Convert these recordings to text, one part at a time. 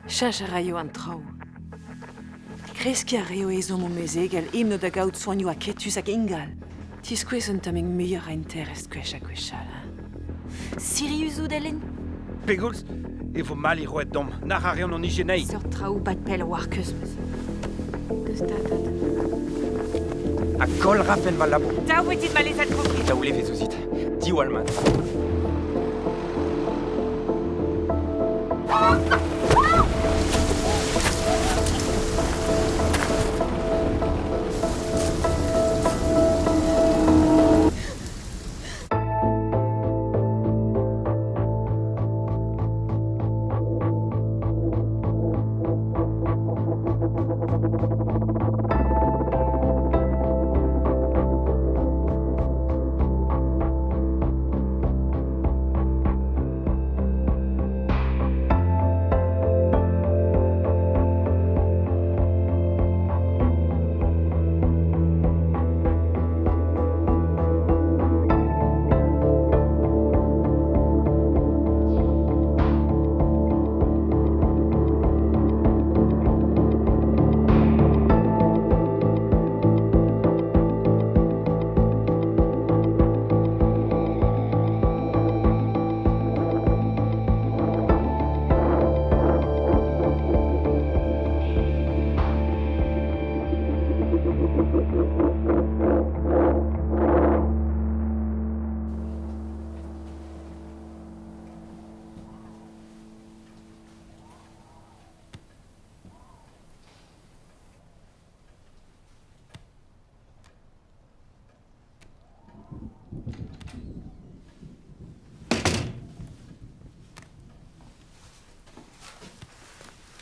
Cheñch a raio an traoù. Kreskiñ a raio ezhommoù mezegel himno da gaout soanioù aketus hag ingal. Tiskouez un tammig muioc'h a interest gwech ha gwech all. Hein. Sirius out, Ellen? Pegoulz e vo mali roet domp? Nac'h a reont hon ijineiñ. Seurt traoù bad pell war keus. Deus ta, tad. Ha koll 'rafen va labour. Dav eo dit ma lezel trankil. Daou levez ouzhit. Diwall mat.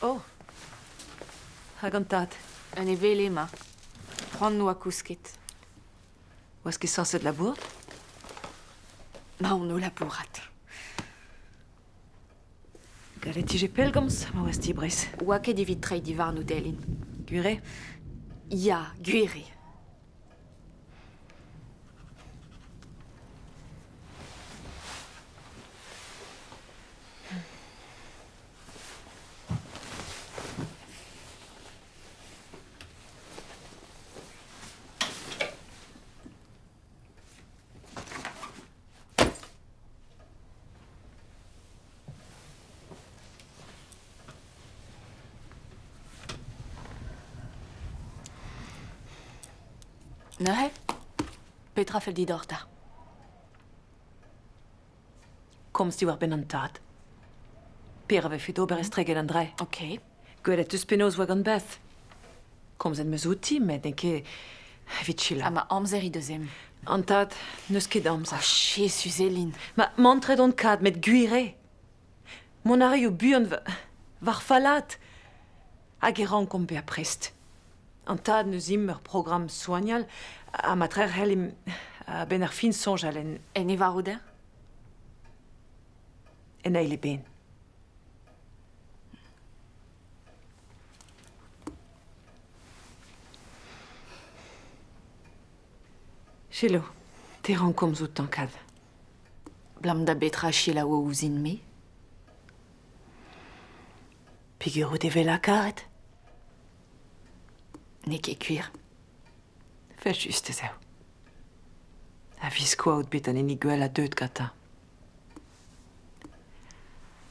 Oh Hag an tad? En e wele emañ. C'hoant 'noa kousket. Oas ket sañset labourat? 'Maon o labourat. Gallet 'tije pellgomz ma oas dibres. Oa ket evit treiñ diwarnout, Elin. Gwir eo? Ya, gwir eo. Neuze, petra fell dit ober 'ta? Komz diwar-benn an tad. Per a vefe d'ober estreget an dra. Ok. Gwelet 'teus penaos 'oa gant Beth. Komzet 'm eus outi, met n'eo ket evit selaou. Ha ma amzer he deus em. An tad n'eus ket amzer. Oh, Jesus, Eline. Ma mantret on kad, met gwir eo. Mont a raio buan war fallaat. Hag e rankomp bezañ prest. An tad 'neus imp ur programm soagnal ha ma trec'hellimp a-benn ar fin soñjal en... En e varv-dezhañ? En eil eben. Selaou, te 'rank komz outañ, Kad. 'Blam da betra selaouo ouzhin-me? Peger out evel ha karet? N'eo ket gwir. Evel-just ez eo. A-viskoazh out bet an hini gwellañ deuet gantañ.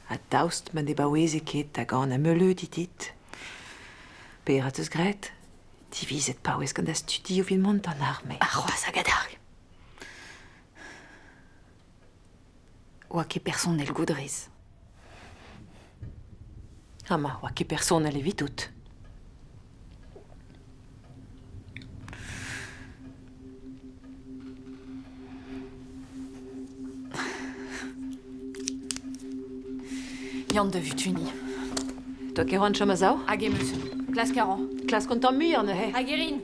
Ha daoust ma ne baoueze ket da ganañ meuleudi dit, petra 'teus graet? Divizet paouez gant da studioù evit mont d'an arme. Ha c'hoazh hag adarre. Oa ket personel Goudrez. Ha ma oa ket personel evidout. Yann da vutuniñ. Doa ket c'hoant chom a-sav? Hag em eus. Klask a ran. Klask un tamm muioc'h neuze. Hag e rin.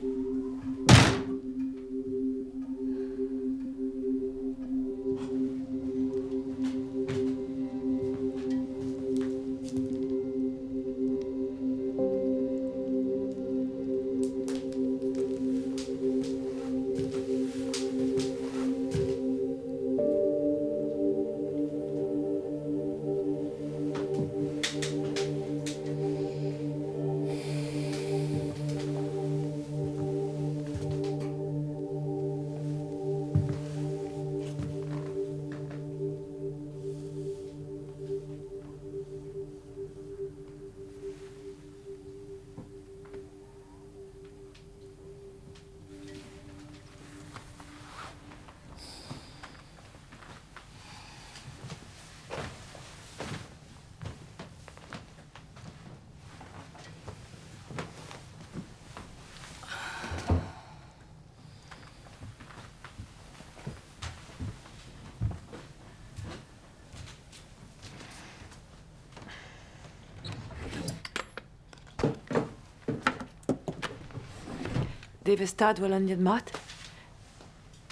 Devezh tad 'oa laniet mat?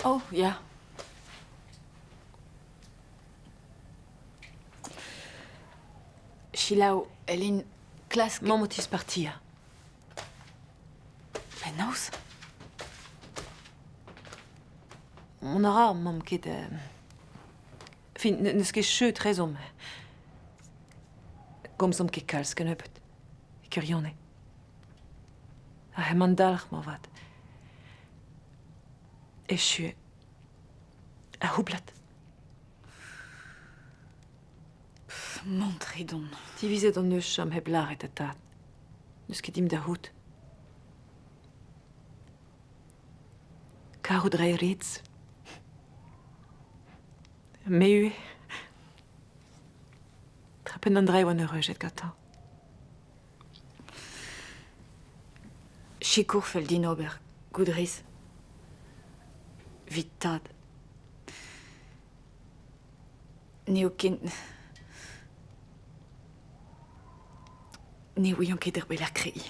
Oh, ya. Selaou, Elin, klask... Mamm o tispartiañ. Penaos? Mont a ra, mamm ket... Fin, n'eus ket cheu trezomp. Gomzomp ket kalz kennebeut. E gwirionez. Ha hemañ dalc'h moarvat. Echu eo. Ar c'houblad. Mont 'rit on. Divizet hon eus chom hep lâret da dad. N'eus ket dimp da c'hoût. Karout 'rae Ritz. Me ivez. Trapen an dra e oan eureujet gantañ. Sikour fell din ober, goût 'rez. 'Vit tad. N'eo ket... Ne ouian ket er beler kregiñ.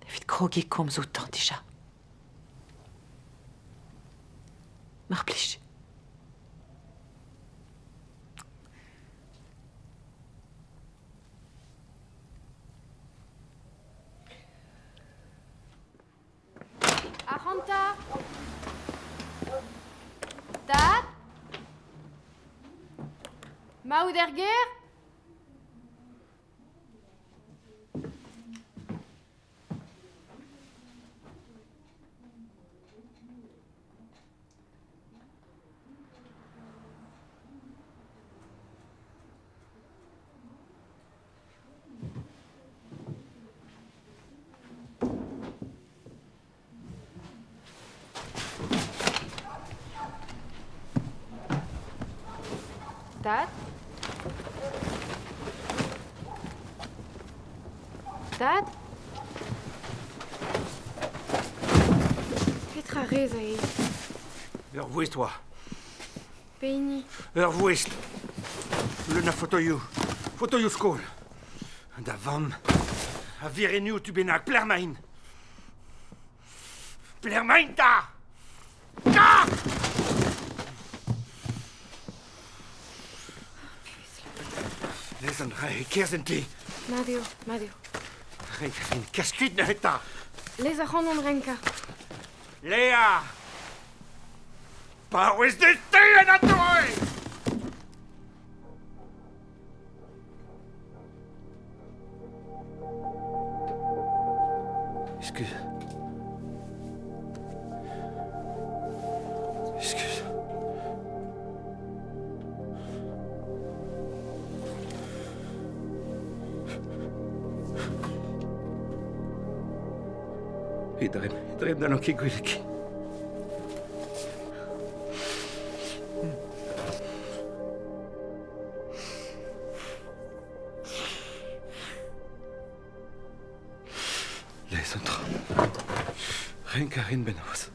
Evit krogiñ komz outañ dija. Mar plij. Ac'hanta Tad 'Maout er gêr? Tad Tad Petra 'rez aze? Ur voest 'oa. Pehini? Ur voest. Leun a fotoioù. Fotoioù skol. Da vamm a vir enni tu bennak. Pelec'h 'maint? Pelec'h 'maint 'ta? Ta! Lez an dra e-kerzh en ti. Mat eo, mat eo. Renk a rin kas kuit neuze 'ta. Lez ac'hanon renkañ. Léa Paouez de-te en atoe! Excuse. Excuse. E dremm, e dremm n'hallan ket gwelet ken. Lez an tra. Renk a rin bennozh.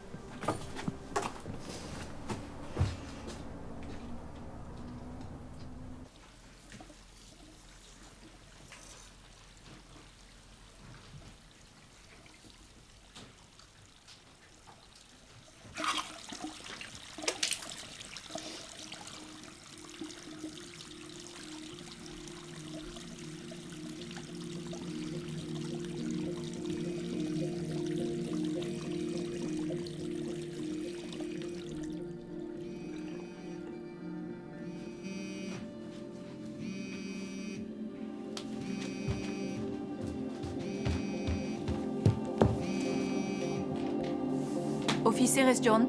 Ofiserez John.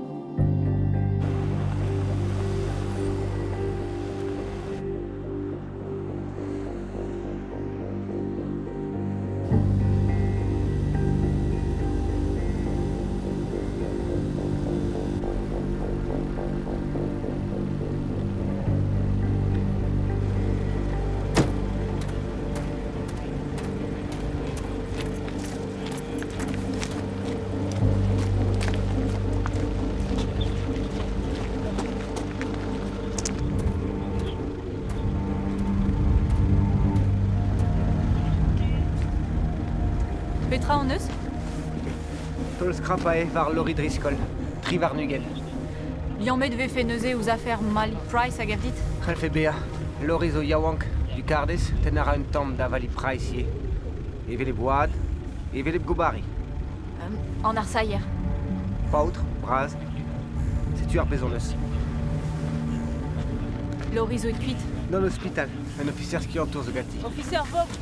Petra hon eus? Taol skrapañ eo war Lori Driscoll, 23. Liammet 'vefe neuze ouzh afer Mali Price a gav dit? C'hellfe bezañ. Lori zo yaouank, du kardez, tenn a ra un tamm da Vali Price ivez. Hevelep oad, hevelep gobari. An arsailher. Paotr, bras. Setu ar pezh hon eus. Lori zo kuit. D'an ospital. Un ofiser skiantour zo ganti. Ofiser Vogt!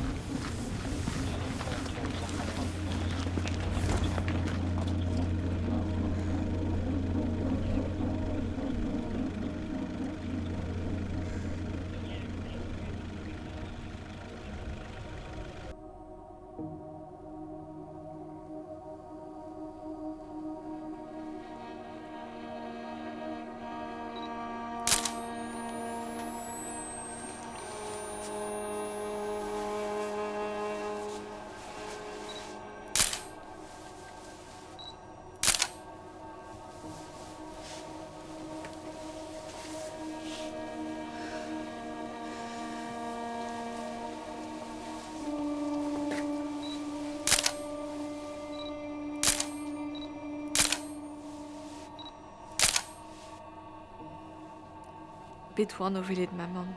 Bet oan o welet ma mamm.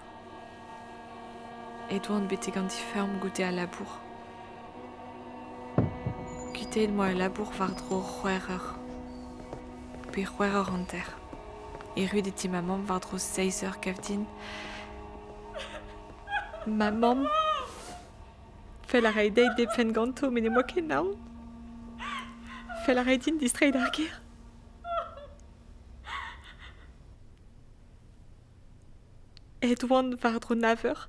Aet oan betek an ti-feurm goude al labour. Kuitaet 'moa al labour war-dro c'hwec'h eur. Pe c'hwec'h eur hanter. Erruet e ti ma mamm war-dro seizh eur gav din. Ma mamm Fell a rae dezhi debfen ganto met ne oa ket naon. Fell a rae din distreiñ d'ar gêr. Aet oan war-dro nav eur.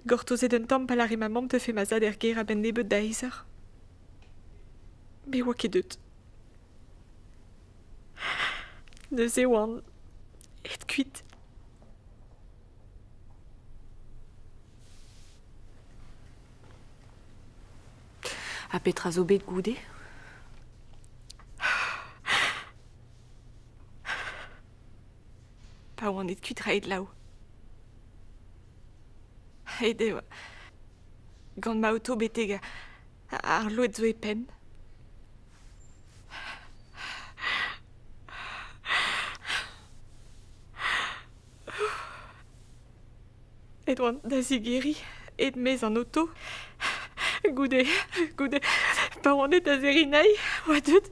Gortozet un tamm pa lâre ma mamm teufe ma zad er gêr a-benn nebeut da eizh eur. Me oa ket deut. Neuze oan aet kuit. Ha petra zo bet goude? Pa oan aet kuit raet laou. Aet eo gant ma oto betek ar loed zo e penn. Aet oan da zigeriñ e-maez an oto. Goude, goude, pa oan aet da serriñ anezhi, oa deuet.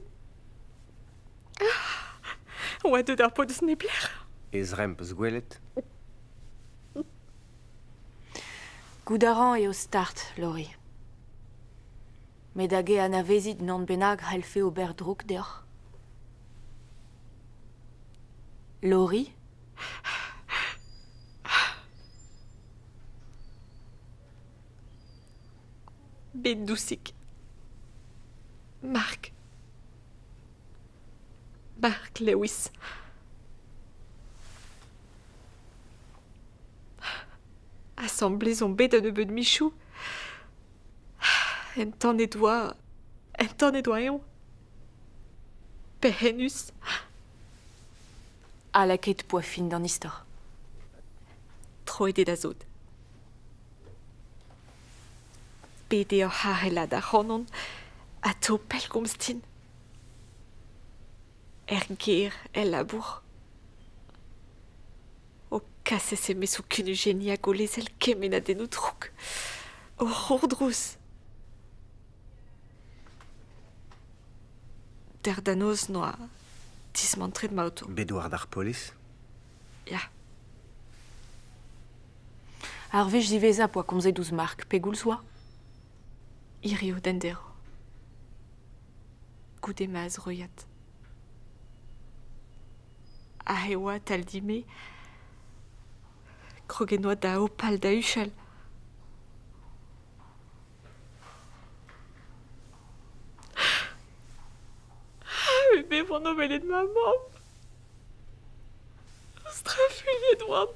Oa deuet ar paotr eus neblec'h. E zremm 'peus gwelet? Goût a ran eo start, Lori. Met hag e anavezit unan bennak c'hellfe ober droug deoc'h? Lori? Bet dousik. Mark. Mark Lewis. Asambles omp bet un nebeud michoù. Entanet oa, entanet oa eñ. Perc'hennus. Ha lakaet 'poa fin d'an istor. Troet eo da sot. Bet eo ur c'harrelad ac'hanon atav pellgomz din. Er gêr el labour. O kas SMS-où kunujenniñ hag o lezel kemennadennoù drouk. O c'hourdrouz. Dec'h da noz 'noa dismantret ma oto. Bet war d'ar polis? Ya. Ar wech ziwezhañ 'poa komzet ouzh Mark pegoulz 'oa? Hiriv d'enderv. Goude ma zroiad. Aze 'oa 'tal-din-me. Kroget 'noa da hopal da huchal. Me 'oan o welet ma mamm. Strafuilhet 'oan.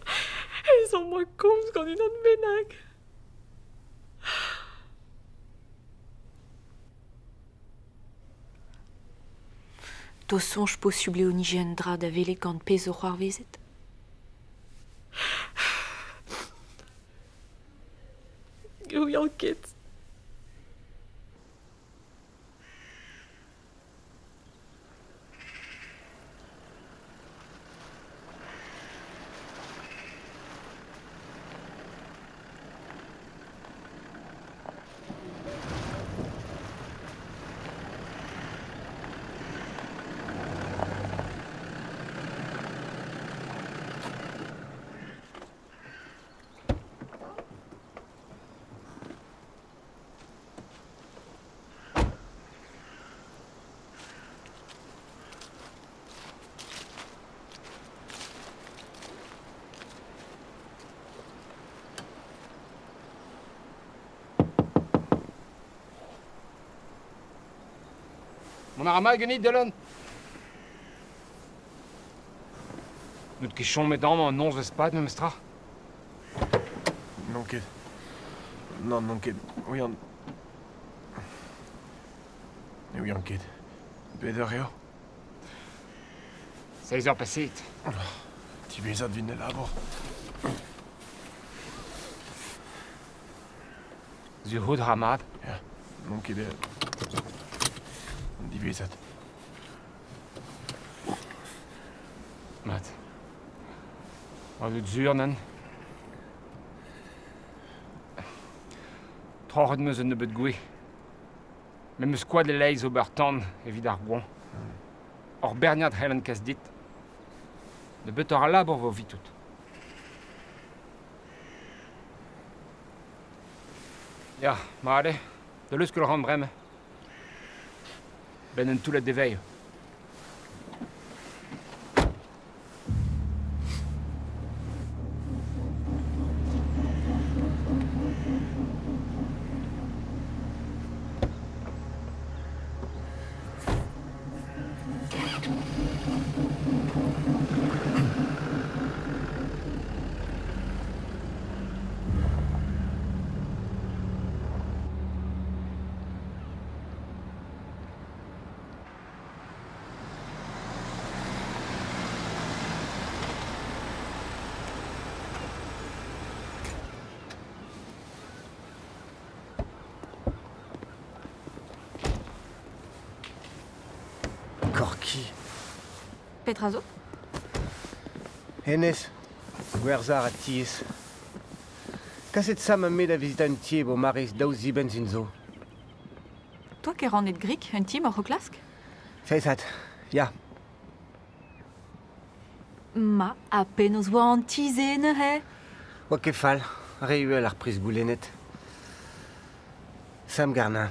Ezhomm 'oa komz gant unan bennak. D'ho soñj posubl eo nije un dra da welet gant pezh zo c'hoarvezet? Gouian ket. Mont a ra mat ganit, Dylan? N'out ket chomet amañ an nozvezh-pad memestra? N'on ket. Nann, n'on ket. Ouian. Ne ouian ket. Pet eur eo? Seizh eur paseet. Diwezhat 'vit ne labour. Sur ra mat. Ya, n'on ket an diwezhat. Mat. War out sur, nann. Troc'het 'm eus un nebeud gwez. Me 'm eus koad e-leizh ober tan evit ar goañv. Ur berniad c'hellan kas dit. Nebeutoc'h a labour 'vo evitout. Ya, mat eo. Da leuskel a ran bremañ. 'Benn un toullad devezhioù. Korki. Petra zo? Hennezh, gwerzhañ a ra tiez. Kaset Sam ha me da vizitañ un ti e Beaumaris daou zibenn sin zo. Toi ket rannet grik, un ti m'oc'h o klask? Seizhat, ya. Ma, ha penaos oa an ti-se neuze? Oa ket fall, re uhel ar priz goulennet. Sam Garnin.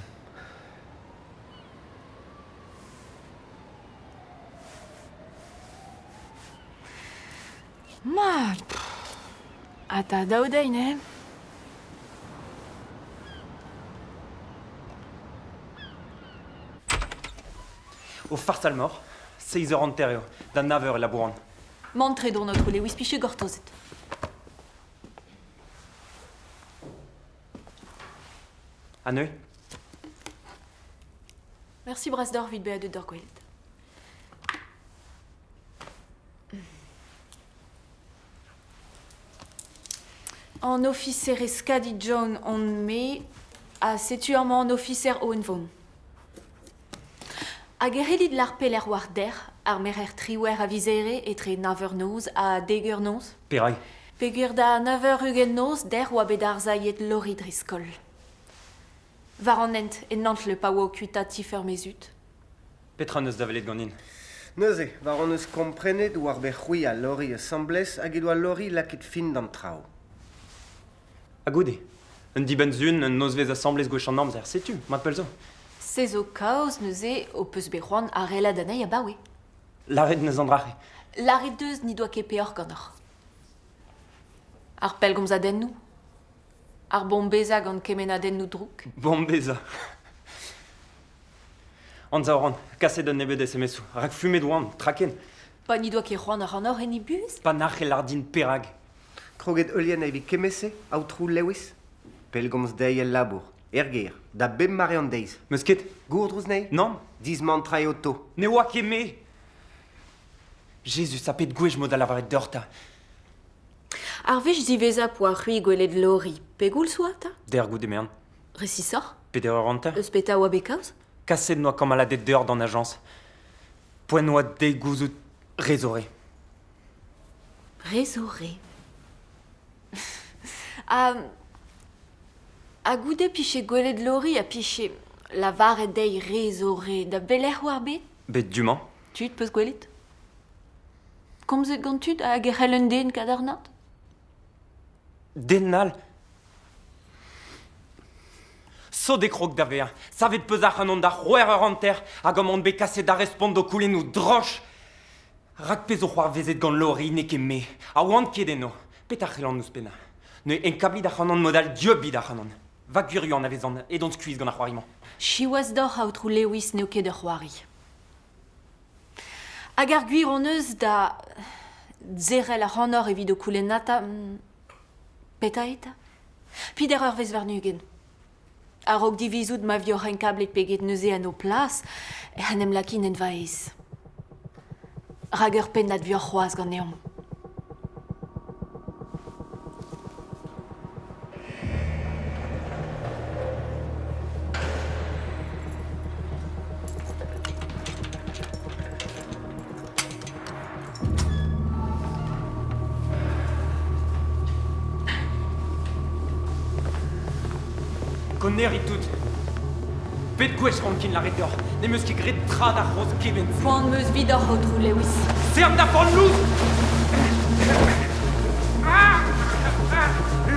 Ma, ha ta daou dein, eh? O farsal mor, seizh eur hanter eo, da nav eur e labouran. Mantret on, aotrou Lewis, pichu gortozet. Ha neuze? Merci bras deoc'h evit bezañ deuet d'hor gwelet. An ofiserez Cadi John on-me ha setu amañ an ofiser Owen Vaughan. Hag e c'hellit lâr pelec'h war dec'h ar merc'her triwec'h a viz Here etre nav eur noz ha dek eur noz? Perak? Peogwir da nav eur ugent noz dec'h oa bet arsailhet Lori Driscoll. War an hent e Nantle pa oa o kuitaat ti-feurm he zud. Petra 'neus da welet ganin? Neuze, war hon eus komprenet war bet c'hwi ha Lori asambles hag he doa Lori lakaet fin d'an traoù. Ha goude? Un dibenn-sizhun, un nozvezh asambles gwech an amzer, setu, mat pell zo. Se zo kaoz neuze ho peus bet c'hoant arellat anezhi abaoe. Lâret 'neus an dra-se. Lâret deus n'he doa ket peoc'h ganeoc'h. Ar pellgomzadennoù, Ar bombezañ gant kemennadennoù drouk. Bombezañ. Anzav a ran, kaset un nebeud SMS-où, rak fumet oan, traken. Pa n'he doa ket c'hoant ac'hanoc'h en he buhez? Pa nac'he lâr din perak. Kroget heulienn evit kement-se, aotrou Lewis? Pellgomz dezhi el labour, er gêr, da bep mare an deiz. Meus ket. Gourdrouz anezhi? Nann. Dismantrañ e oto. Ne oa ket me. Jezuz, ha pet gwech 'mo da lavaret deoc'h 'ta? Ar wech ziwezhañ 'poa c'hwi gwelet Lori, pegoulz 'oa 'ta? Der goude merenn. Resisoc'h? Peder eur hanter. Eus petra 'oa bet kaoz? Kaset 'noa kamaladed deoc'h d'an ajañs. Poent 'oa dezhe gouzout re zo re. Re zo re. Ha, ha goude 'pije gwelet Lori ha 'pije lavaret dezhi re zo re, da belec'h 'oar bet? Bet du-mañ. Tud 'peus gwelet? Komzet gant tud hag e c'hell un den kadarnaat? Den all. Sot eo krog da vezañ. Savet 'peus ac'hanon da c'hwec'h eur hanter hag amañ on bet kaset da respont d'ho koulennoù droch. Rak pezh zo c'hoarvezet gant Lori n'eo ket me. Ha oan ket eno. Petra c'hellan ouzhpennañ? Neuze enkablit ac'hanon mod all dieubit ac'hanon. Va gwirioù anavezan edon skuizh gant ar c'hoari-mañ. Siwazh deoc'h, aotrou Lewis, n'eo ket ur c'hoari. Hag ar gwir hon eus da zerrel ac'hanoc'h evit ho koulennata petra eo 'ta? Peder eurvezh warn-ugent. A-raok divizout ma vioc'h enkablet pe get neuze en ho plas ec'h en em lakin en va aes. Rak ur pennad vioc'h c'hoazh ganeomp. Konnerit tout. Pet gwech rankin lâret deoc'h, n'em eus ket graet tra d'ar c'hozh kement-se. Poan 'm eus 'vidoc'h, aotrou Lewis. Serr da forn lous!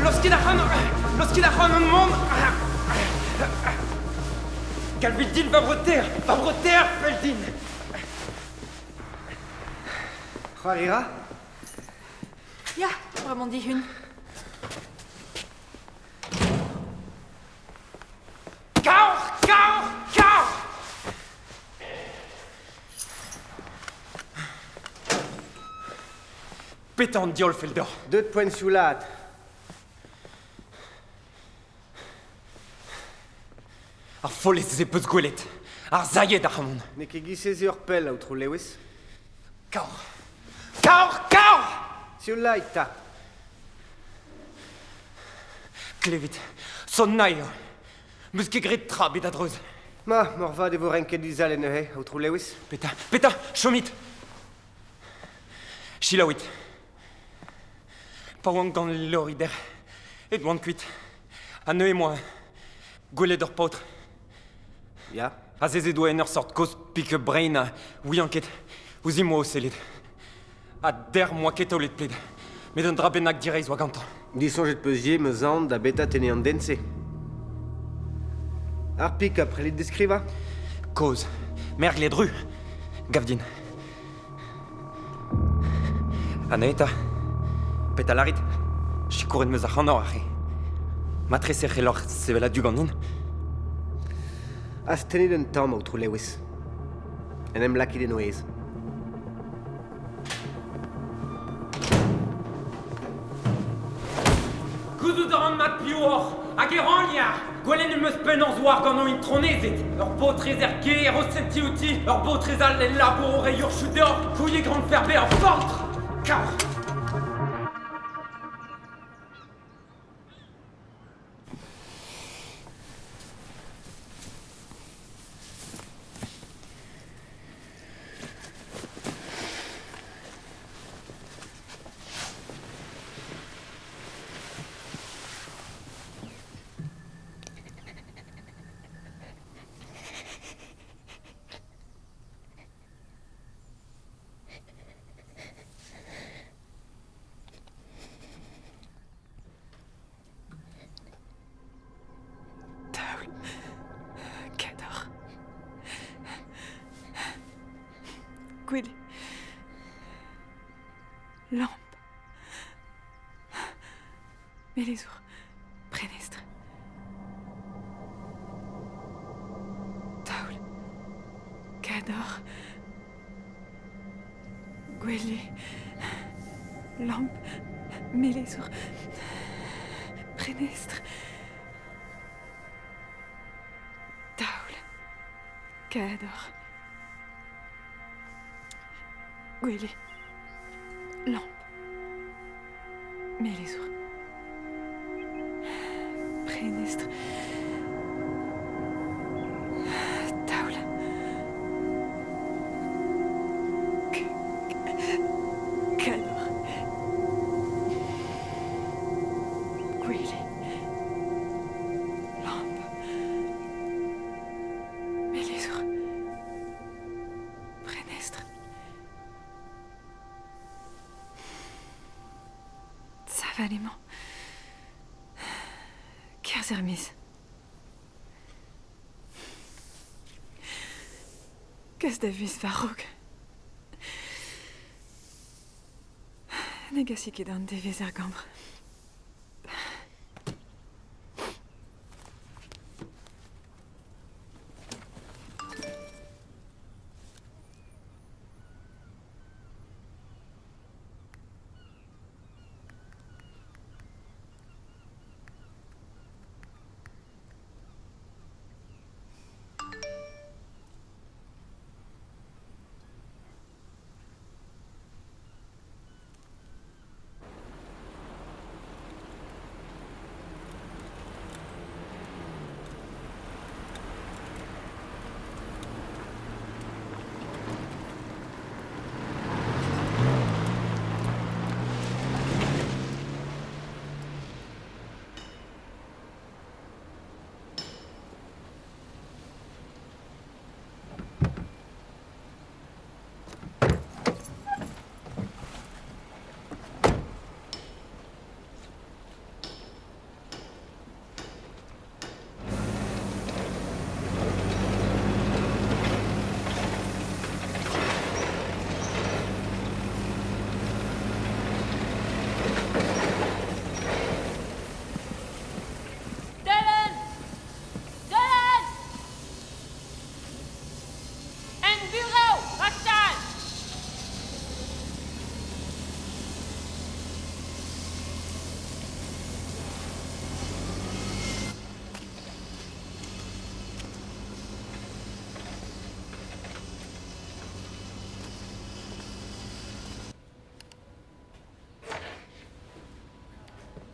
Laoskit ac'hanon, laoskit ac'hanon mont! Galvit din va breutaer, va breutaer, fell din! C'hoari 'ra? Ya, bremañ dihun. Kaoc'h! Kaoc'h! Kaoc'h! Petra an diaoul fell deoc'h? Deut poent sioulaat. Ar follez-se 'peus gwelet. Ar sailhed ac'hanon. N'eo ket giz-se ur pell, aotrou Lewis. Kaoc'h! Kaoc'h! Kaoc'h! Sioulait 'ta. Klevit, sonn-nailh eo. 'Meus ket graet tra bet a-dreuz. Ma, moarvat e vo renket dizale neuze, aotrou Lewis. Petra, petra, chomit! Selaouit. Pa oan gant Lorider, aet oan kuit. Ha neuze 'moa gwelet ur paotr. Ya. Azezet oa en ur sort kozh pick-up brein ha ouian ket ouzhimp oa o sellet. Ha dec'h 'moa ket taolet pled. Met un dra bennak direizh oa gantañ. Disoñjet 'peus ivez ma zaon da beta tenne an den-se. Ar pick-up c'hellit deskrivañ? Kozh. Merglet ru, gav din. Ha neuze 'ta Petra lârit Sikouret 'm eus ac'hanoc'h aze. Matrese c'helloc'h sevel a-du ganin Astennit un tamm, aotrou Lewis. En em lakit en ho aez. Gouzout a ran mat piv oc'h hag e ran ya Gwelet em eus penaos oar gant ho intronezed Ur baotrez er gêr o sentiñ outi Ur baotrez all el labour o reiñ urchoù deoc'h C'hwi e gran ferbe ur paotr Kaoc'h Taol kador. Gwele. Lamp. Melezour. Prenestr. Taol. Kador. Gwele. Lamp. Melezour. Prenestr. Taol. Kador. Gwele. Lamp. Melezour. Prenestr. Taol. Kador. Gwele. Lamp. Melezour. Prenestr. Saval emañ. Kerzh er-maez. Kas da vuhez war-raok. Ne gasi ket an devezh er gambr.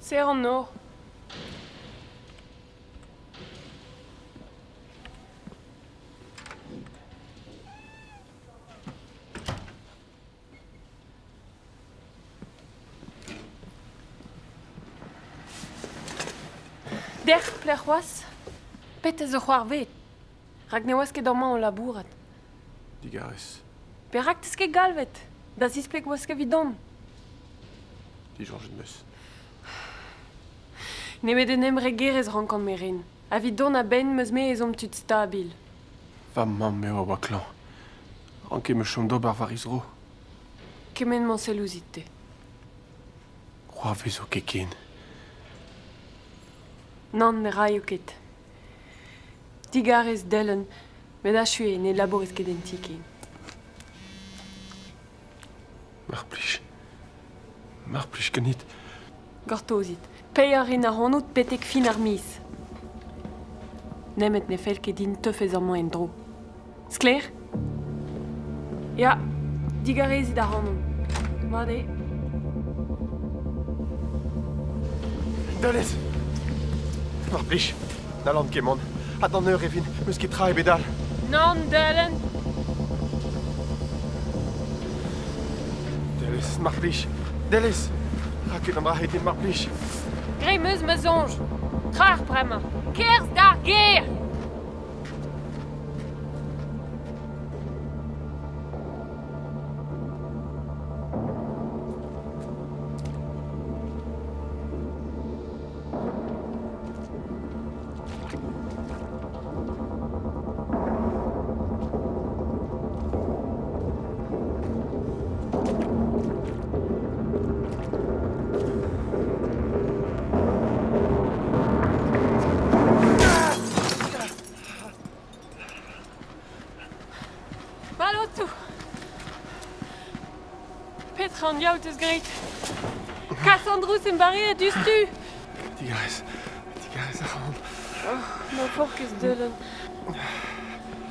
Serr an nor. Dec'h plec'h oas? Petra zo c'hoarvezet? Rak ne oas ket amañ o labourat. Digarez. Perak 'teus ket galvet? Da zispleg oas ket evit dont. Disoñjet 'm eus. Nemet un embregerezh rankan me ren. Evit dont a-benn 'm eus-me ezhomm tud stabil. Va mamm eo a oa klañv. Ranket 'm eus chom d'ober war he zro. Kement-mañ sell ouzhit-te. C'hoarvezo ket ken. Nann, ne raio ket. Digarez, Dylan, met achu eo ne labourez ket en ti ken. Mar plij. Mar plij ganit. Gortozit. Paeañ a rin ac'hanout betek fin ar miz. Nemet ne fell ket din teufez amañ en-dro. Sklaer? Ya, digarezit ac'hanon. Mat eo. Dalez! Mar plij, n'hallan ket mont. Ha d'an eur e vin, n'eus ket tra ebet all. Nann, Dylan! Dalez, mar plij. Dalez! Ra ket an dra din, mar plij. Graet 'm eus ma soñj. Troc'h bremañ. Kerzh d'ar gêr! Malotoù! Petra an diaoul 'teus graet? Kas an drouz em barrier diouzhtu! Digarez, digarez ac'hanon. Oh, ma paourkaezh Dylan.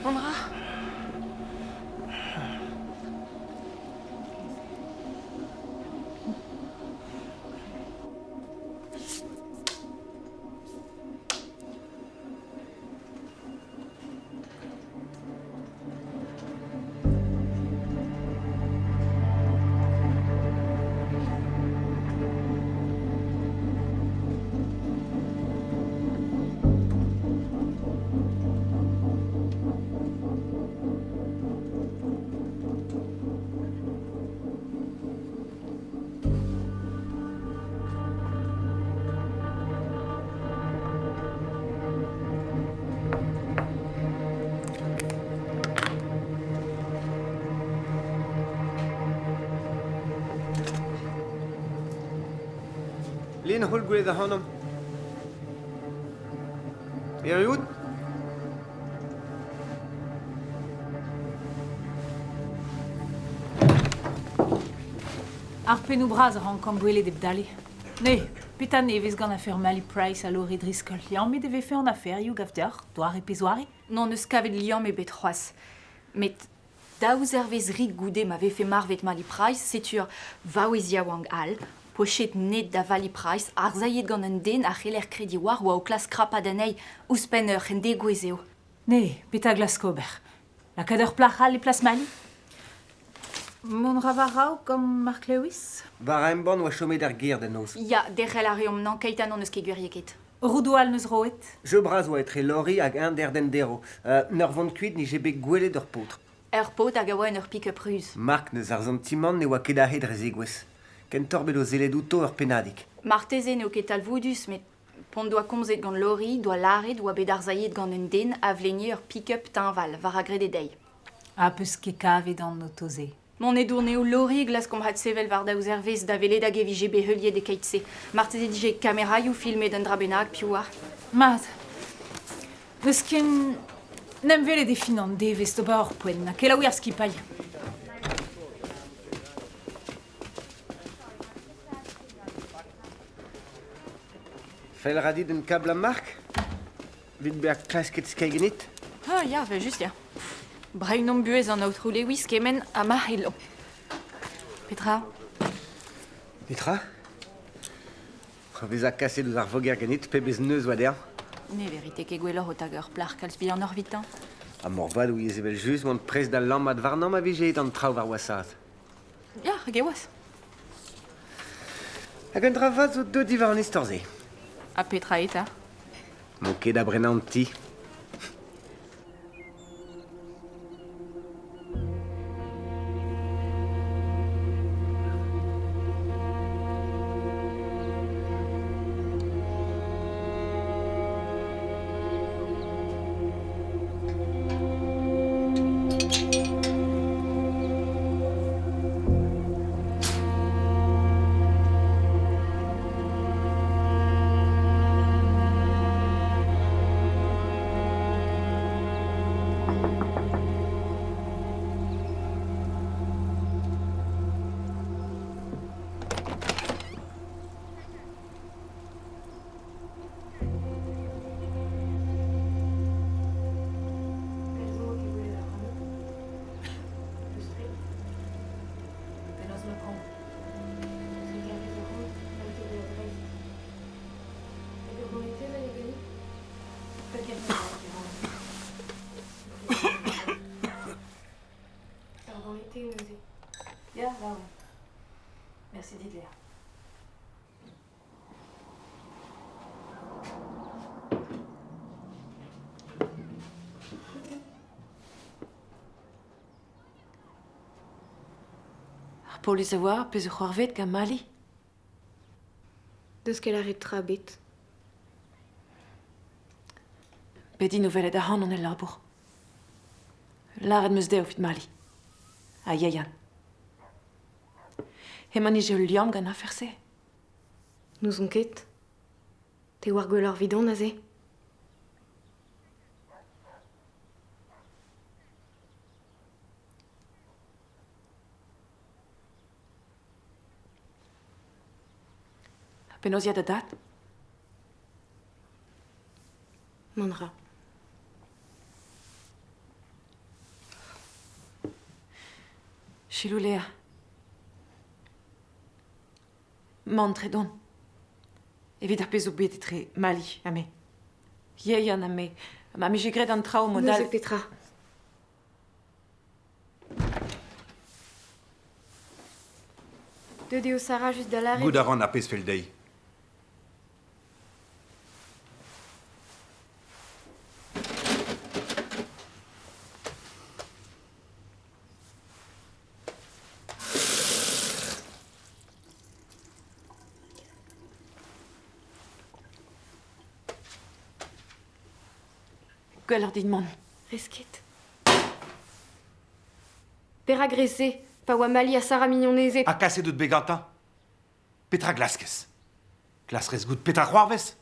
Mont 'ra? Lin holl gwelet ac'hanomp. Erru out? Ar pennoù bras a rankan gwelet hep dale. Ne, petra nevez gant afer Mally Price ha Laurie Driscoll? Liammet e vefe an aferioù, gav deoc'h, doare pe zoare? N'hon eus kavet liamm ebet c'hoazh. Met daou zervezh rik goude ma vefe marvet Mally Price, setu ur vaouez yaouank all, pochet net da Vally Price, arsailhet gant un den a c'heller krediñ war oa o klask krapat anezhi ouzhpenn ur c'hendegouezh eo. Ne, petra glask ober? Lakaat ur plac'h all e plas Mali? Mont 'ra war-raok gant Mark Lewis? War embann oa chomet er gêr da noz. Ya, derc'hel a reomp nañ keit ha n'hon eus ket gwiriekaet. Roudoù all 'neus roet? Jeu bras oa etre Laurie hag eñ d'Erdendero. 'N ur vont kuit 'nije bet gwelet ur paotr. Ur paotr hag a oa en ur pick-up ruz. Mark 'neus ar santimant ne oa ket aze dre zegouezh. Kentoc'h bet o sellet outo ur pennadig. Marteze n'eo ket talvoudus met p'on doa komzet gant Laurie doa lâret oa bet arsailhet gant un den a vlenie ur pick-up teñval war a grede dezhi. Ha 'peus ket kavet an oto-se? Mont e dourneoù Laurie glaskomp adsevel war daou zervezh da welet hag e vije bet heuliet e-keit-se. Marteze dije kameraioù filmet un dra bennak, piv oar? Mat. N'eus ken n'em welet e fin an devezh d'ober ur poent na kelaouiñ ar skipailh. Fell 'ra dit un kabl ha Mark? Evit bezañ klasket skeiñ ganit? Ah ya, evel-just ya. Breinomp buhez an aotrou Lewis kement ha ma c'hello. Petra? Petra? O vezañ kaset ouzh ar voger ganit, pebezh neuz 'oa dezhañ. Ne verite ket gwelloc'h o tagañ ur plac'h kalz bihanoc'h 'vitañ. Ha moarvat 'ouiez evel-just 'oan prest da lammat warnañ ma vije aet an traoù war wasaat. Ya, hag e oas. Hag un dra vat zo deuet diwar an istor-se. Ha petra eo 'ta? N'on ket da brenañ an ti. Ya, laouen. Merci dit, Léa. Ar polis a oar pezh zo c'hoarvezet gant Mali. Deus ket lâret tra ebet. Bet int o welet ac'hanon el labour. Lâret 'm eus dezho evit Mali. Ha Yayan. Hemañ 'nije ul liamm gant afer-se. N'ouzon ket. Te 'oar gwelloc'h 'vidon aze. Ha penaos ya da dad? Mont 'ra. Selaou Léa. Mantret on. Evit ar pezh zo bet etre Mali ha me. Yeyan ha me. Ma 'mije graet an traoù mod all. Neuze petra? Deuet eo Sarah just da lâret. Goût a ran ar pezh fell dezhi. Gwelloc'h din mont. Rez ket. Perak rez-se, pa oa Mali ha Sarah mignonezed? Ha kaset out bet gantañ? Petra glaskez? Klask goût petra c'hoarvez?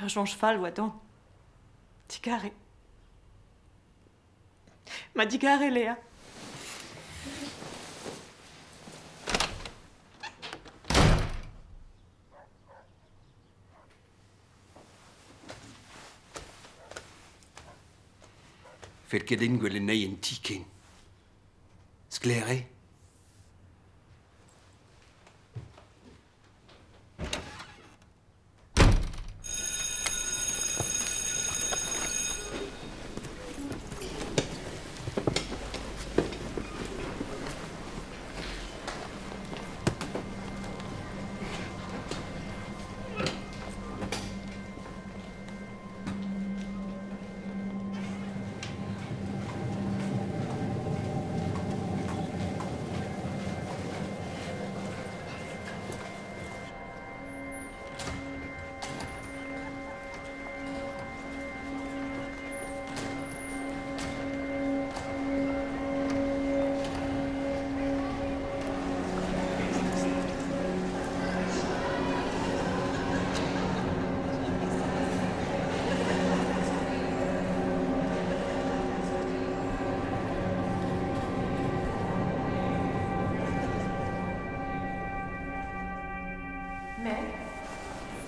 Ur soñj fall oa dont. Digarez. Ma digarez, Léa. Fell ket din gwelet anezhi en ti ken. Sklaer eo?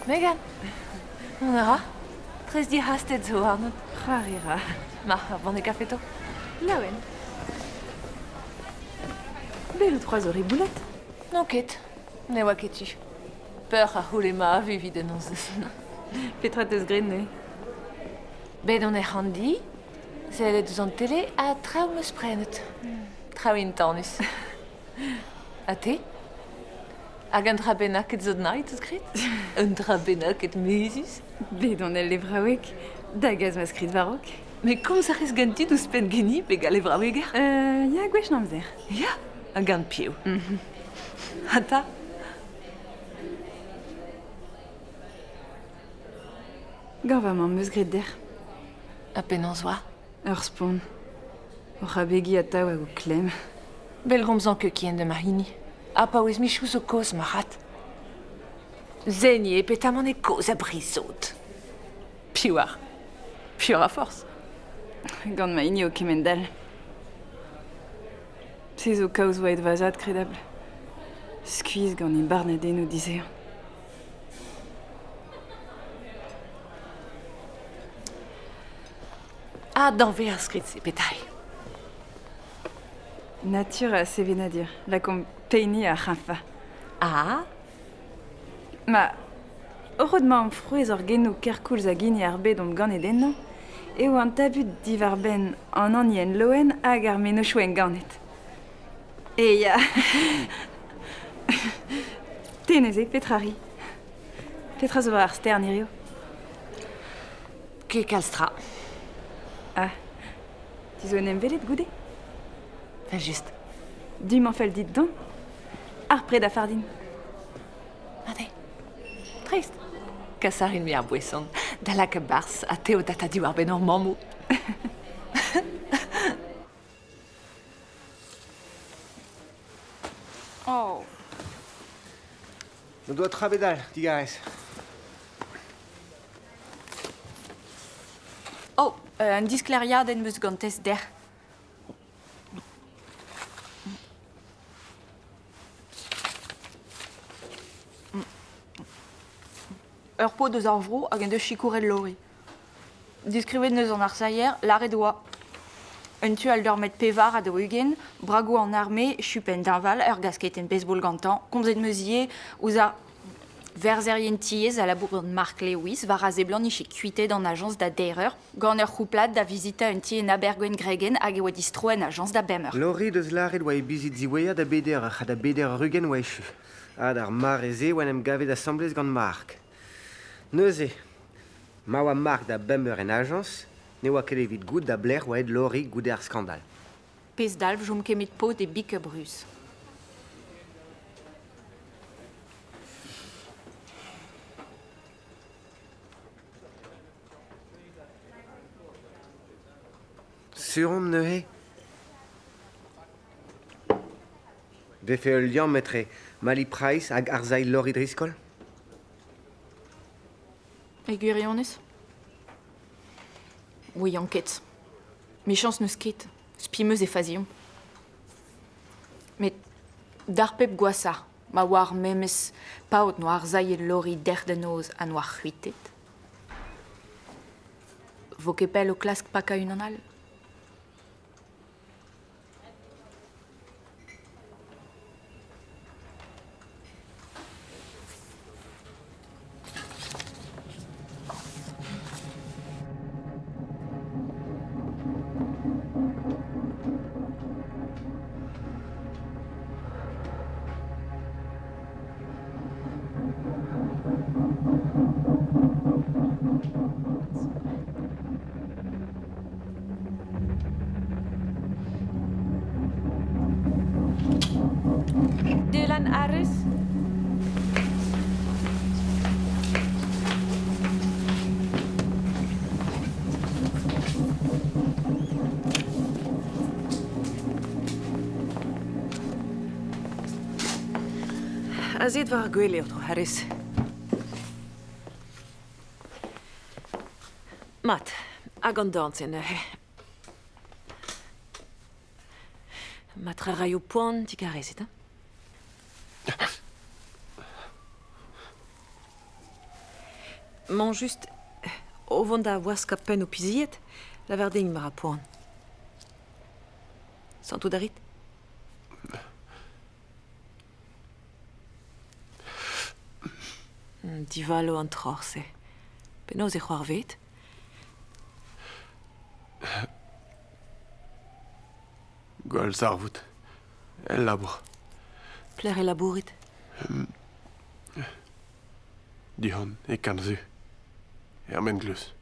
Megan, mont a ra? Prest dic'hastet zo warnout. C'hoari 'ra. Ma, ur banne kafe 'to. Laouen. Bet out c'hoazh o riboulat? N'on ket. Ne oa ket tu. Peur a c'houlle ma avi evit an noz. Petra 'teus graet neuze? Bet on er c'handi, sellet ouzh an tele ha traoù 'm eus prenet. Traoù intanus. Ha te? Hag un dra bennaket zo naet 'teus graet? Un dra bennaket mezhus? Bet on el levraoueg, da gas ma skrid war-raok. Met komz a rez ganti ouzhpenn geni pe gant levraoueger? Ya, gwech an amzer. Ya, ha gant piv? Ha 'ta? Gant va mamm 'meus graet dec'h. Ha penaos 'oa? Ur spont. Oc'h abegiñ atav hag o klemm. Bellgomzañ ket ken da ma hini. Ha paouez michoù zo kozh marc'had. Zen eo petamant e kozh a brizod. Piv oar? Piv a forzh? Gant ma hini o kemend-all. Se zo kaoz 'oa aet va zad, kredabl. Skuizh gant e barnadennoù dizehan. Ha danvez ar skrid-se, petra eo? Natur ha sevenadur, lakaomp peini ar c'hañfa. Ah Ma, oc'h mañ frouezh hor genoù kerkoulz hag hini ar bed omp ganet ennañ, eo an tabut diwar-benn an anien loen hag ar mennozhioù enganet. E ya. Te neuze, petra 'ri? Petra zo war ar stern hiziv? Ket kalz tra. Ah, tu zo en em welet goude? Vel just. Du-mañ fell dit dont? Ar pred a fardin. Mat eo. Dreist. Kas a rin-me ar boeson da lakaat 'barzh ha teodata diwar-benn hor mammoù. Oh. N'o doa tra bet all, digarez. Oh, un disklêriadenn 'm eus gantez dec'h. Ur paotr eus ar vro hag en deus sikouret Laurie. Diskrivet 'neus an arsailher, lâret 'oa un tu all d'ur metr 44, bragoù an arme, chupenn deñval, ur gasketenn baseball gantañ, komzet 'meus ivez ouzh ar verzherien tiez a labour gant Mark Lewis war a seblant 'nije kuitaet an ajañs da deir eur gant ur c'houplad da vizitañ un ti en Abergwaun-Gregen hag e oa distro en ajañs da bemp eur. Laurie deus lâret 'oa e bizit ziwezhañ da beder eur ha da beder eur ugent 'oa echu. Ha d'ar mare-se 'oa en em gavet asambles gant Mark. Neuze, ma oa Mark da bemp eur en ajañs, ne oa ket evit goût da belec'h 'oa aet Laurie goude ar skandal. Pezh dalv 'chom ket met paotr e bik bruz. Sur omp neuze 'Vefe ul liamm etre Mali Price hag arsailh Laurie Driscoll? E gwirionez? Ouian ket. Mechañs n'eus ket. Spi 'm eus e faziomp. Met d'ar pep gwashañ, ma oa ar memes paotr 'noa arsailhet Laurie dec'h da noz ha 'noa c'hwitet. Vo ket pell o klask pakañ unan all. Dylan Harris? Azit war ar gwele, Aotrou Harris. Mat, hag an dorn-se neuze. Ma tra raio poan digarezit, hein? Mañ just o vont da waskañ penn ho pizied, lavar din ma ra poan. Santout a rit? Divalo an troc'h-se. Penaos eo c'hoarvezet? Gwall zarvoud. El labour. Pelec'h e labourit? Du-hont, e Karnzu. Er mengleuz.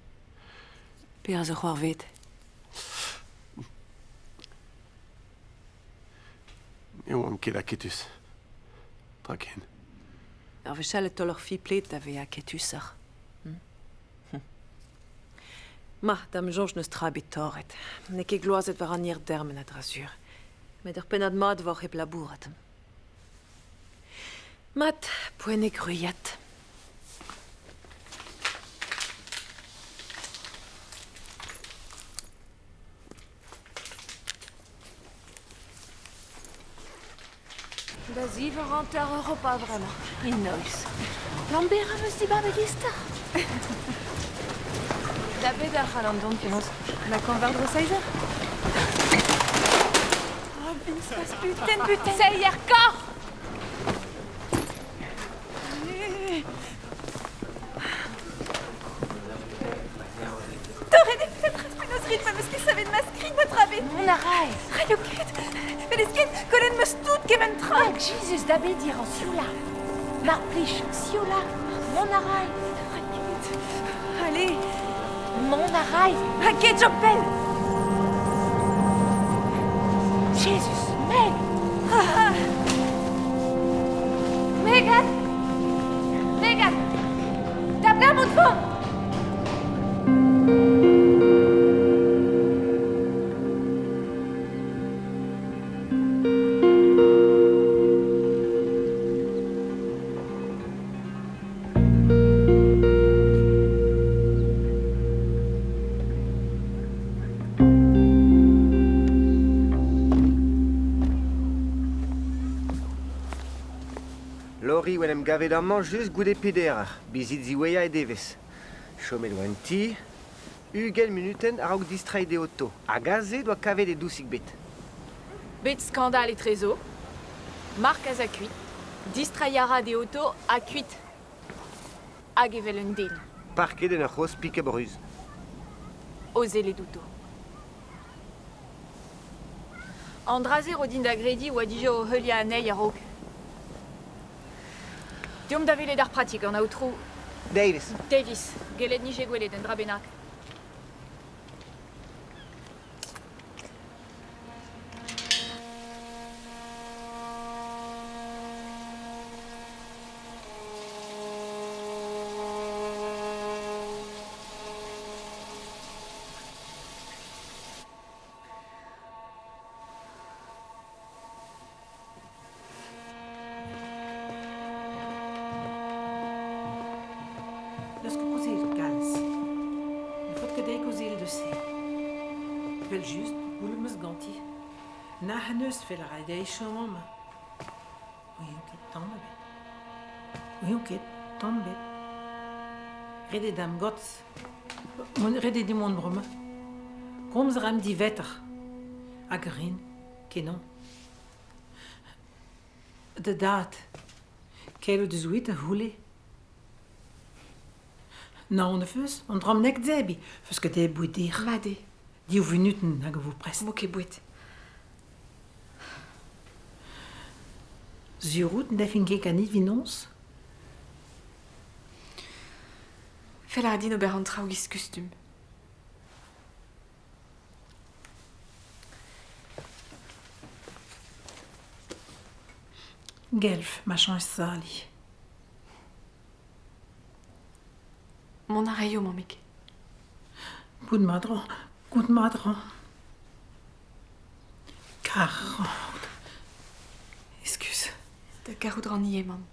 Petra zo c'hoarvezet? Ne oan ket aketus. Tra ken. Ur wech all e taol ur fipled da vezañ aketusoc'h. Ma, da'm soñj n'eus tra ebet torret. N'eo ket gloazet war an hir dermen a-dra-sur. Met ur pennad mat 'voc'h hep labourat. Mat, poent eo gwriat. Da ziv eur hanter Europa bremañ. Enoeus. Lambert am eus dibabet istor. Da bet a c'hallan dont penaos Lakaomp war-dro seizh eur Oh, biskoazh buten, buten Seier korf Torret eo petra penaos rit ma 'meus ket savet ma skrid ma tra bet. Mont a rae. Raio ket. Welez ket, kollet 'meus tout kement tra. Hag Jesus da bediñ an sioula. Mar plij, sioula. Mont a ray. Ray ket. Allez. Mont a ray. Ray ket, chom pell. Jesus, Meg! Megan! Megan! Da blam out vont! Lori oa en em gavet amañ just goude peder eur, bizit ziwezhañ e devezh. Chomet oa en ti, 20 munutenn a-raok distreiñ d'e oto, hag aze 'doa kavet e dousig bet. Bet skandal etrezo, Mark az a kuit, distreiñ a ra d'e oto ha kuit. Hag evel un den. Parket en ur c'hozh pick-up ruz. O sellet outo. An dra-se 'ro din da grediñ oa dija o heuliañ anezhi a-raok. Deomp da welet ar pratik, an aotrou... Davis. Davis. Gellet 'nije gwelet un dra bennak. N'eus ket kaozeet kalz. Ne faot ket dezhi kaozeal deus se. Evel-just, goulenn 'm eus ganti. Nac'h en deus fell a ra dezhi chom amañ. N'ouion ket tamm ebet. N'ouion ket tamm ebet. Ret eo da'm gotz. Ret eo din mont bremañ. Komz a raimp diwezhatoc'h. Hag a rin, kenañ. Da dad, keloù deus ouit a c'houlle. Naon a feus, an dramm nek debriñ, 'feus ket debret boued dec'h. Mat eo. Div vunutenn hag a vo prest. Mo ket boued. Sur out n'defin ket ganit evit noz? Fell a ra din ober an traoù giz kustum. Gelv ma chañs sali. Mont a raio, mammig. Goût mat 'ra, goût mat 'ra. Karout. Excuse. Da garout 'ran ivez, mamm.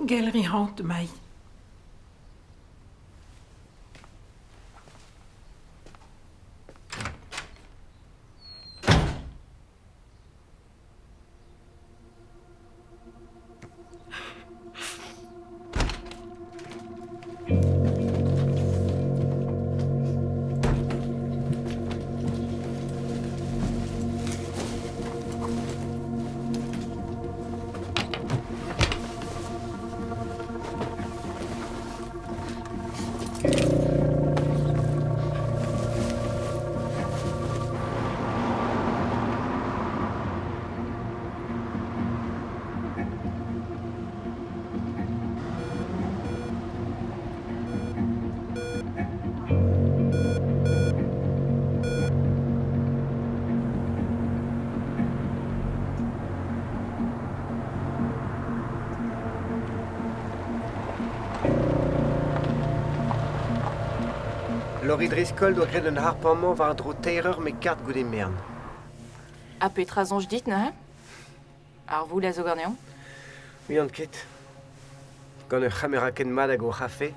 Gelriñ 'ran mai. Laurie Driscoll doa graet un harp amañ war-dro teir eur met kart goude merenn. Ha petra soñj dit neuze? Ar voul a zo ganeomp? Ouian ket. Gant ur c'hamera ken mat hag o c'hafe.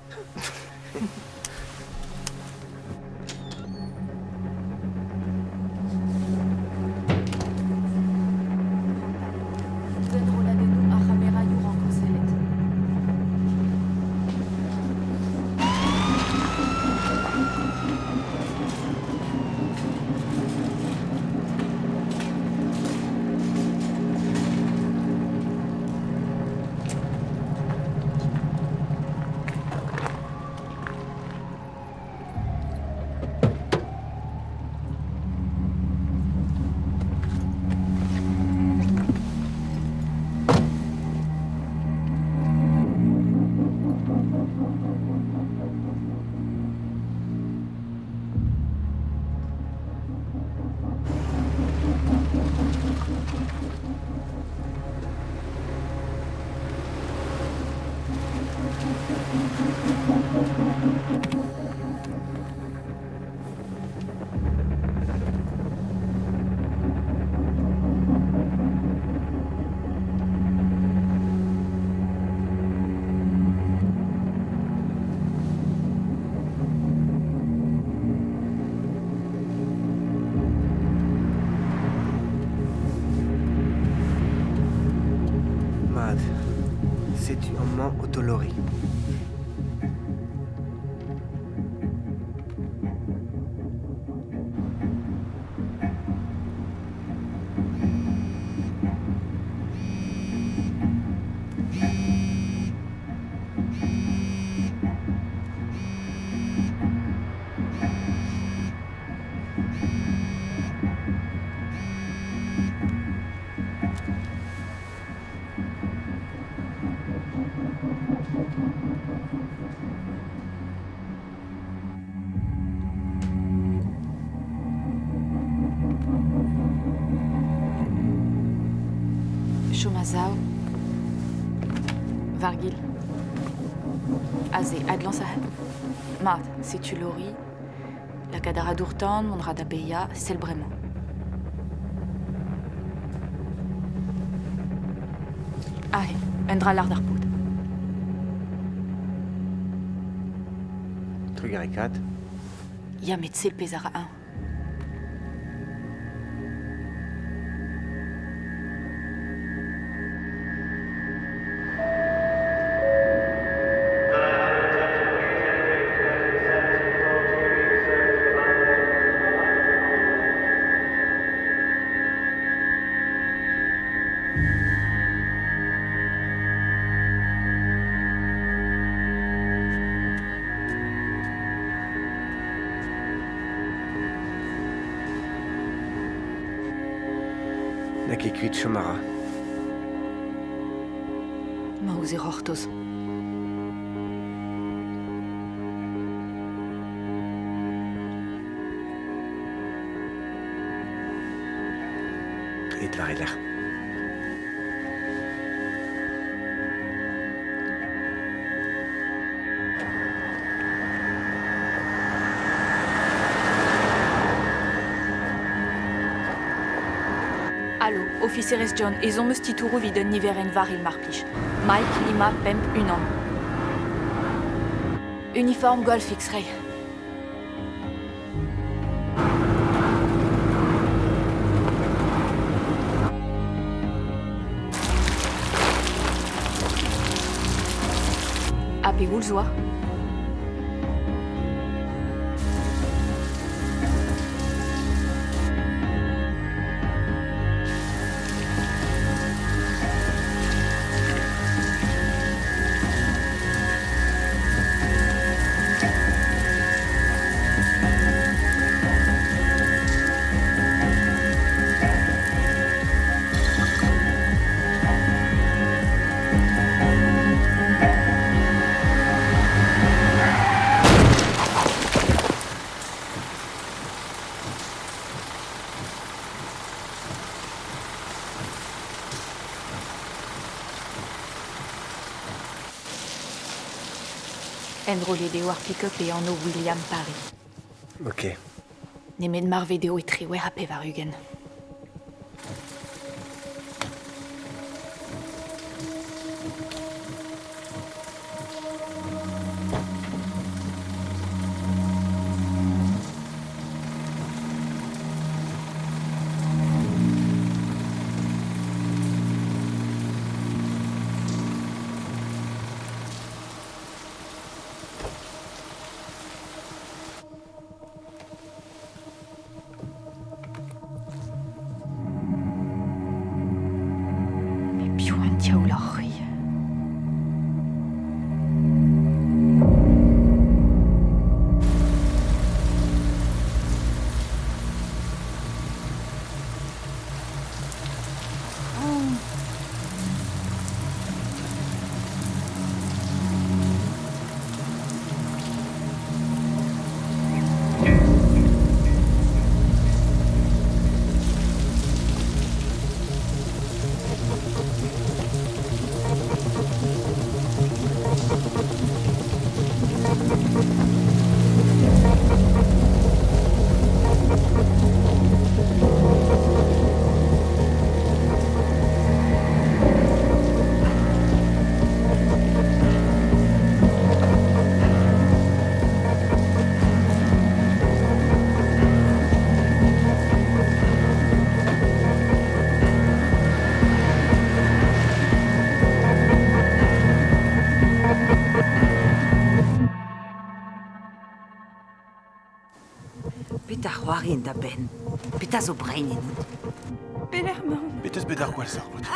Enrolladennoù ar c'hameraioù ranko sellet. Mat, setu amañ oto Laurie. Chom a-sav. War-gil. Aze, adlañs aze. Mat, setu Laurie. Lakaat a ra dour-tan, mont a ra da baeañ, sell bremañ. Aze, un dra lart ar paotr. Trugarekaat. Ya, met sell pezh a ra-eñ. N'a ket kuit chom a ra. Emañ ouzh e c'hortoz. It war e lerc'h. Alo, ofiserez John, ezhomm eus titouroù evit un niverenn varilh mar plij. Mike Lima pemp unan. Uniform Golf X-ray. Ha pegoulz oa? Enrollet eo ar pick-up e anv William Parry. Ok. Nemet marvet eo e 98. Met piv an diaoul oc'h-c'hwi? Petra c'hoari en da benn? Petra zo brein ennout? Pelec'h 'maon? Bet eus bet ar gwall zarvoud.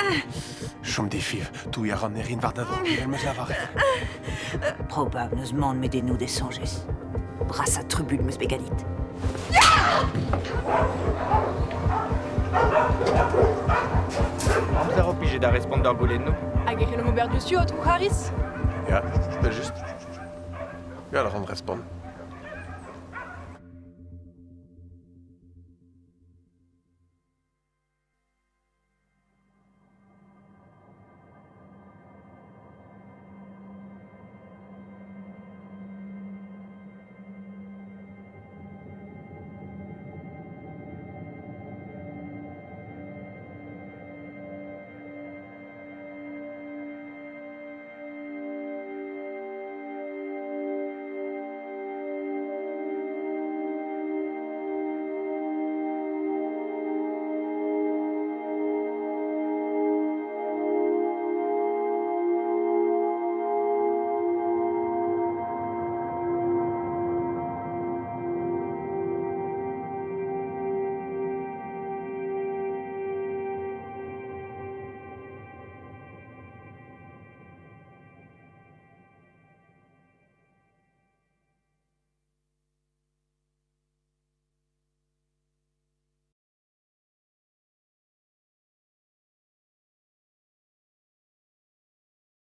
Chom defiv, touiñ a ran e rin war da dro, evel 'm eus lavaret. Probabl n'eus mann met ennout e soñjez. Brasañ trubuilh 'm eus bet ganit. Amzer ho pije da respont d'ar goulennoù? Hag e c'hellomp ober diouzhtu, aotrou Harris? Ya, da just. Gall a ran respont.